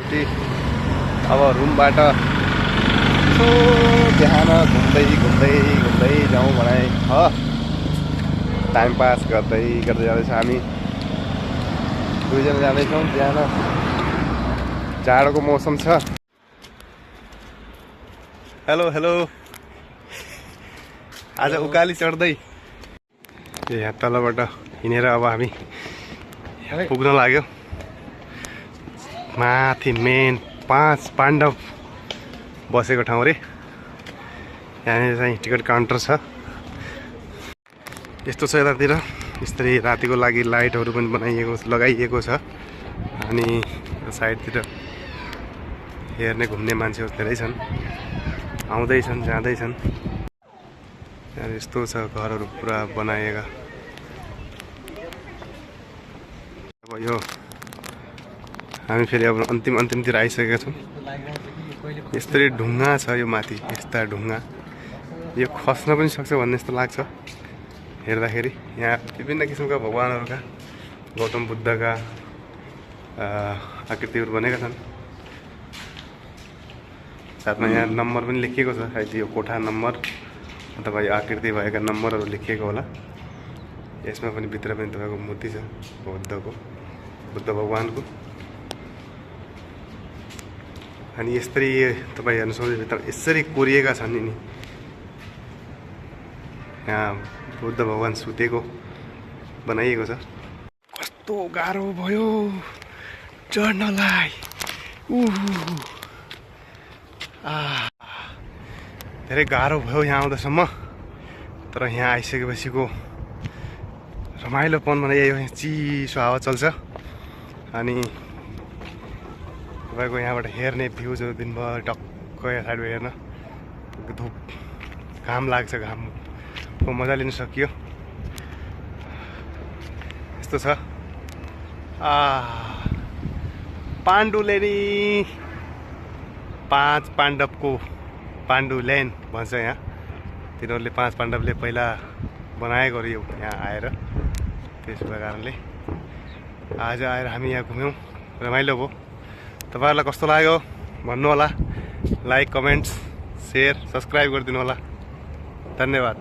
छुट्टी। अब रुमबाट यसो बिहान घुम्दै घुम्दै घुम्दै जाउँ भने हो, टाइम पास गर्दै गर्दै जाँदैछ। हामी दुईजना जाँदैछौँ। बिहान जाडोको मौसम छ। हेलो हेलो, आज उकाली चढ्दै यहाँ तलबाट हिँडेर अब हामी पुग्न लाग्यो माथि मेन 5 पाण्डव बसेको ठाउँ रे। यहाँनिर चाहिँ टिकट काउन्टर छ। यस्तो छ यतातिर। यसरी रातिको लागि लाइटहरू पनि लगाइएको छ। अनि साइडतिर हेर्ने घुम्ने मान्छेहरू धेरै छन्, आउँदैछन् जाँदैछन्। यहाँ यस्तो छ, घरहरू पुरा बनाएका। अब यो हामी फेरि अब अन्तिमतिर आइसकेका छौँ। यस्तरी ढुङ्गा छ यो माथि, यस्ता ढुङ्गा यो खस्न पनि सक्छ भन्ने जस्तो लाग्छ हेर्दाखेरि। यहाँ विभिन्न किसिमका भगवानहरूका, गौतम बुद्धका आकृतिहरू बनेका छन्। साथमा यहाँ नम्बर पनि लेखिएको छ, सायद यो कोठा नम्बर अथवा यो आकृति भएका नम्बरहरू लेखिएको होला। यसमा पनि भित्र पनि तपाईँको मूर्ति छ बुद्ध भगवानको। अनि यसरी तपाईँ हेर्नु सक्नुहुन्छ भित्र यसरी कोरिएका छन् नि। यहाँ बुद्ध भगवान सुतेको बनाइएको छ। कस्तो गाह्रो भयो चढ्नलाई। धेरै गाह्रो भयो यहाँ आउँदासम्म। तर यहाँ आइसकेपछिको रमाइलोपन भने यही हो, चिसो हावा चल्छ। अनि तपाईँको यहाँबाट हेर्ने भ्यूजहरू दिनभर टक्क यहाँ साइडमा हेर्न धुप घाम लाग्छ, घामको मजा लिन सकियो। यस्तो छ। पाण्डु लेनी 5 पाण्डवको पाण्डु लेन भन्छ यहाँ। तिनीहरूले 5 पाण्डवले पहिला बनाएको अरे यो यहाँ आएर। त्यसको कारणले आज आएर हामी यहाँ घुम्यौँ, रमाइलो भयो। तपाईँहरूलाई कस्तो लाग्यो भन्नु होला। लाइक, कमेन्ट्स, सेयर, सब्सक्राइब गरिदिनु होला। धन्यवाद।